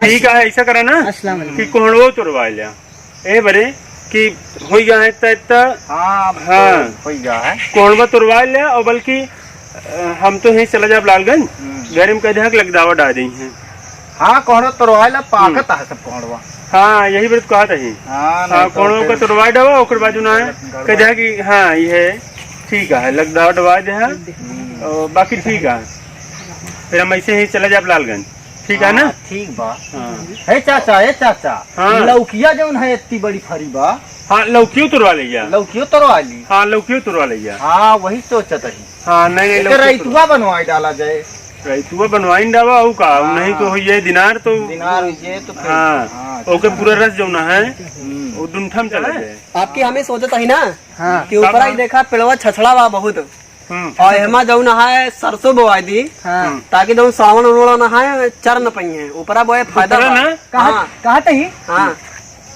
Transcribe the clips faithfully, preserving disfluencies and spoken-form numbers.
ठीक है, ऐसा करा ना अस्सलाम वालेकुम। कि कोहड़वो तुरवा लिया। ए बरे कि होई गया है इतना, इतना। हाँ, अब हाँ। तो होई गया है। कोहड़वा तुरवा लिया और बल्कि, अ, हम तो यहीं चला जाब लालगंज, हम्म। घर में कह दे कि लगदावा डाल दी हैं। हाँ, कोहड़वा तुरवा लिया, पाकत हम्म। है सब कोहड़वा। हाँ, यही बरे तो कहा था ही। हाँ, हाँ, नहीं तो कोहड़वा फिर का तुरवा डावा, ओकर बाद जो ना है, गड़बड़। कह दे कि हाँ, ये है, ठीक है, लगदावा डवा दे है, हम्म। और बाकी ठीक है। फिर हम ऐसे ही चला जाब लालगंज। ठीक है ना? हाँ, ठीक बा। हाँ। हे चाचा, हे चाचा, हाँ। लौकिया जौन है इतनी बड़ी फरी बा। हाँ, लौकियो तुरवा ले जा। लौकियो तुरवा ली। हाँ, लौकियो तुरवा ले जा। हाँ, वही सोचत ही। हाँ, नहीं, नहीं, एकर लौकियो रैतुआ तुरवा। बनवाई डाला जाए। रैतुआ बनवाई डावा, अउ का? हाँ। नहीं तो ये दिनार तो दिनार ये तो फिर, हाँ, हाँ, ओके अच्छा। पूरा रस जौन है, हम्म। वो डुंठम चला जाए। आपकी हमें सोचत ही ना हाँ। कि ऊपर ही देखा पेड़वा छछड़ा बा बहुत। हम्म। और एमा जौन है सरसों बोवाई दी, हाँ। ताकि जौन सावन उनोड़ा ना है, चर न पइहें, ऊपरा बोए फायदा ऊपरा बा। ना? कहा, हाँ। कहा तही? हाँ।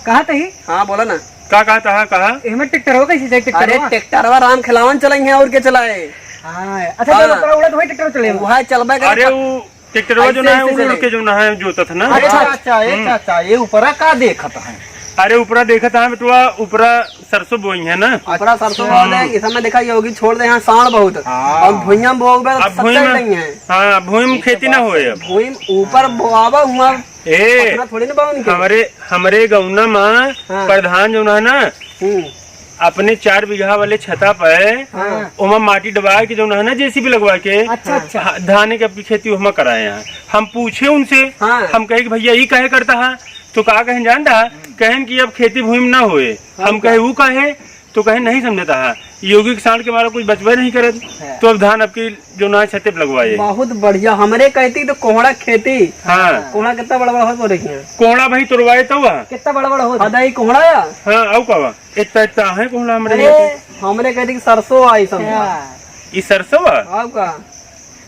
कहा तही? हाँ, बोला ना। का कहा तहा, कहा? एमे ट्रैक्टरवा कैसे जाए, अरे, ट्रैक्टरवा? ट्रैक्टरवा राम खिलावन चलाई हैं, और के चलाए? हाँ, अच्छा, चलो, हाँ। ऊपरा उड़ा तो वही ट्रैक्टर चले। वहाँ चलबे करे अरे, पक-, वो ट्रैक्टरवा जो ऐसे, ना है, ऐसे उड़ उड़ चले। के जो ना है, जोतत ना। अरे हाँ। चाचा, ए हम्म। चाचा, ये ऊपरा का देखत है? अरे ऊपरा देखत है बेटवा, ऊपरा सरसों बोई है ना। ऊपरा सरसों बोई है, हम्म। इस समय देखा योगी छोड़ दे, यहाँ साँड़ बहुत। हाँ। अब भुइयां में बोवे अब भुइयां में, नहीं है। हाँ, भुइयां में खेती ना होए अब। भुइयां में ऊपर बोआवा हुआ, ए, पटना थोड़ी ना बा उनके। हमरे, हमरे गौना में हाँ। प्रधान जो है ना, हम्म। अपने चार बीघा वाले छता पे हाँ। ओमा माटी डबा के जौन है ना, जेसीबी लगवा के, अच्छा, अच्छा। हाँ, धान के अपनी खेती ओहमा कराए हैं। हम पूछे उनसे, हाँ। हम कहे कि भैया, ई काहे करता है? तो का कहें जानता है? हम्म। कहें कि अब खेती भूमि ना होए। हाँ, हम कहे, ऊ काहे? तो कहें, नहीं समझता है, योगी के साँड़ के मारा कुछ बचबे नहीं करत। हाँ। तो अब धान आपकी जो ना छते पे लगवाए। बहुत बढ़िया, हमरे कहती तो कोहड़ा खेती। हाँ। कोहड़ा कितना बड़ा बड़ा होत हो रही है। कोहड़ा भाई तोड़वाए तो हुआ। कितना बड़ा बड़ा होत है। अदा, ई कोहड़ा या? हाँ, आऊ का बा? इतना, इतना है कोहड़ा हमरे अरे, यहाँ पे। हमरे कहती कि सरसों आई समझा। हाँ। ई सरसों बा? आऊ का?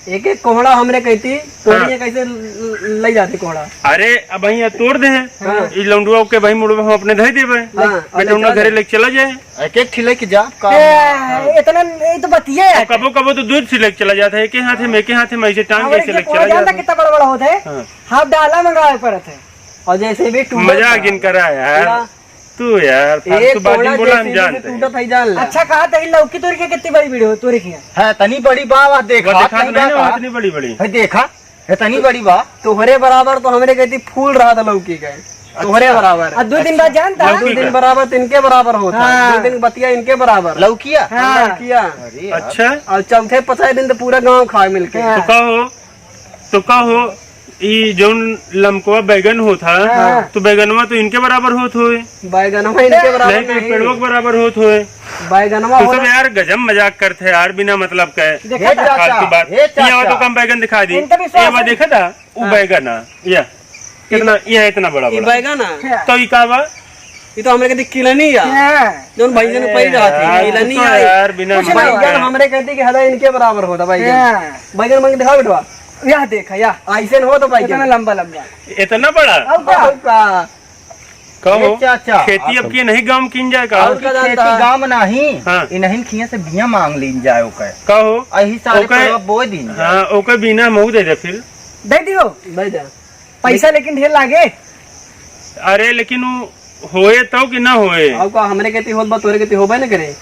एक एक कोहड़ा हमरे कहती, तोरी हाँ। ये कैसे ल-, ल-, ले जाते कोहड़ा? अरे, अब वहीं तोड़ दे हैं। हाँ। ई लौंडुआ के भाई मुड़वा हम अपने धई देबे। हाँ, बेटा, उन्हें घरे लेके चला जाए। एक एक ठिले के जा, का ए, इतना, ये तो बतिया है। अब कबो कबो तो दू ठिले के चला जाता है, एक हाथ में, एक हाथ में ऐसे टांग हमरे के लेके चला जाता है। कितना बड़ा बड़ा होता है। हाँ। हाथ डाला मंगावे पड़त है। और जैसे भी टूटत मजाक है। जिन करा यार। या तू यार, फालतू बाजी बोला, हम जानते हैं। टूटत है, जान ले। अच्छा, कहा तही लौकी तोरी के कितनी बड़ी बड़ी हो, तोरी के? है, तनी बड़ी बा, वा देखा, वो देखा तनी नहीं बा ना, का? इतनी बड़ी बड़ी। है, देखा, इतनी बड़ी बा। तोहरे बराबर तो हमरे कहती फूल रहा था लौकी के। तोहरे अच्छा। बराबर। आ, दो दिन बाद जानता? लौकी दो दिन का। बराबर तो इनके बराबर होता। हाँ। दो दिन बतिया इनके बराबर। लौकिया? हाँ। लौकिया। अरे यार। अच्छा। और चौथे पचै दिन तो पूरा गाँव खाए मिलके। हाँ। तो कहो, तो कहो, ई जौन लमकवा बैगन होत है, हाँ। तो बैगनवा तो इनके बराबर होत होए। बैगनवा इनके बराबर नहीं, तो नहीं। पेड़वा के बराबर होत होए। बैगनवा तो सब होला। यार गजब मजाक करते हैं यार, बिना मतलब के। देखा हे था? चाचा, फालतू बात। हे चाचा। यहाँ तो कम बैगन दिखा दी। इनका विश्वास ये बात है। देखा था? वो हाँ। बैगन है। या। कितना, ये इतना बड़ा ई बड़ा। बैगन है। तो ई का बा? ई तो हमरे कहती किलनी है। हाँ। जौन भैंसन अरे पै जाती है, यार, किलनी तू तो है। यार बिना कुछ ना मतलब बैगन के। हमरे कहती कि हला इनके बराबर होता बैगन। हाँ। बैगन बन के दिखाओ बेटवा। यह देख, यह। ऐसे न हो तो बैगन। इतना लंबा लंबा। इतना बड़ा? अब का? अब का? कहो, ए चाचा, खेती अब की नहीं गाँव कीन जाए का? और का जानता खेती है? गाँव में नहीं। हाँ। इन्हीं खिया से बिया मांग लीन जाए ओकर। कहो, यही सारे ओकर पेड़वा बोए दीन जाए। हाँ, ओकर बिना महू दे दे फिर। दे दियो। दे दे। पैसा लेकिन ढेर लागे। अरे, लेकिन वो होए तो कि ना होए? अब का हमरे कहती होत बा, तोरे कहती होबे न करे।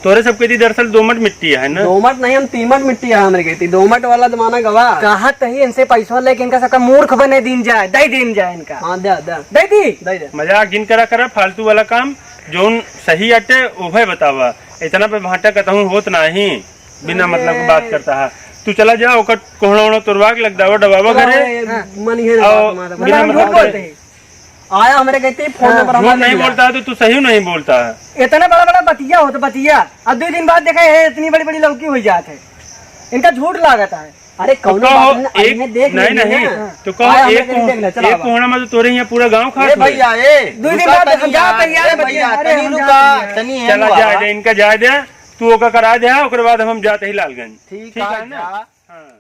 तोरे सब कहती दरअसल दोमट मिट्टी है ना? दोमट नहीं, हम तीमट मिट्टी है हमरे कहती। दोमट वाला जमाना गवा। कहा तही इनसे पैसा लेके इनका सबका मूर्ख बने दीन जाए, दे दीन जाए इनका। हाँ, दे, दे। दे दी? दे दे। मजाक जिन करा करा, फालतू वाला काम, जौन सही अटे, उभे बतावा। इतना पे भाटा कतहूँ होत नाही, बिना मतलब की बात करता है। तू चला जा, ओकर कोहड़ा ओहड़ा तोड़वा के लगदावा डबावा घरे। हाँ। मन ही है ना आओ, बात हमारा। बिना मतलब हम झूठ बोलते हैं। आया हमरे कहते ही फोन हाँ। नंबर हमारा झूठ नहीं बोलता है तो तू सही नहीं बोलता है। इतना बड़ा बड़ा बतिया हो तो बतिया, अब दो दिन बाद देखा है इतनी बड़ी बड़ी लौकी हो जात है, इनका झूठ लागत है। अरे तो कौनो कहो बात नहीं, एक, आइए देख नहीं, लेंगे नहीं, ना। तो कहो आया हमरे एक कहते कोह-, देख ले, चला एक बा। कोहड़ा में तो तोरे यहाँ पूरा गाँव खात ए भैया, ए, दो दिन रुका बाद तनी हम जा यार, तैयार ए हैं भैया, बच्चे, अरे तनी हम रुका, जा तनी चला हुआ। जाए दे, इनका जाए दे, तू ओका करा दे, ओकरे बाद हम जाते ही लालगंज। ठीक ठीक है, है ना? जा। हाँ।